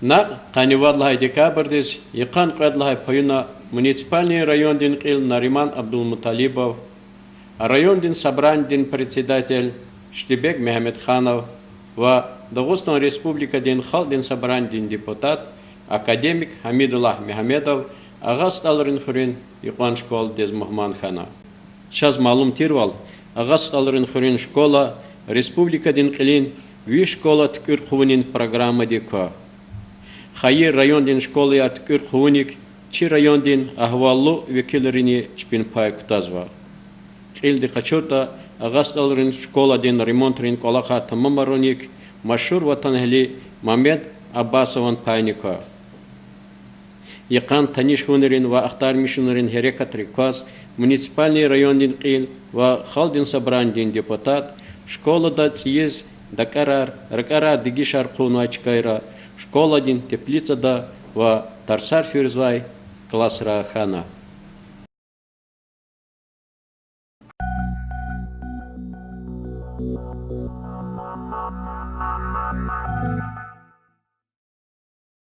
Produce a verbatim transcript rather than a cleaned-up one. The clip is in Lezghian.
Накь къанни вад лагьай декабрдиз йикъан кьвед лагьай паюна муниципальный райондин кьил Нариман Абдулмуталибов, райондин собранидин председатель Штибек Мегьамедханов ва Дагъустан Республикадин Халкьдин Собранидин депутат академик Гьамидуллагь Мегьамедов Агъа СтӀалрин хуьруьн йикъан школадиз мугьман хьана. Чаз малум тирвал, Агъа СтӀалрин хуьруьн школа республикадин кьилин виш школа туькӀуьр хъувунин программадик ква. Хайи райондин школаяр туькӀуьр хъувуник чи райондин агьваллу векилрини чпин пай кутазва. Кьилди къачуртӀа, Агъа СтӀалрин школадин ремонтрин кӀвалахар тамамарунихъ машгьур ватанэгьли Мамед Аббасован пайни ква. Йикъан таниш хьунрин ва ахтармишунрин гьерекатрик кваз муниципальный райондин кьил ва Халкьдин Собранидин депутат школада цӀийиз дакӀарар, ракӀарар, дегишар хъувунвай чкайра школадин теплицада ва тарсар физвай классра хьана.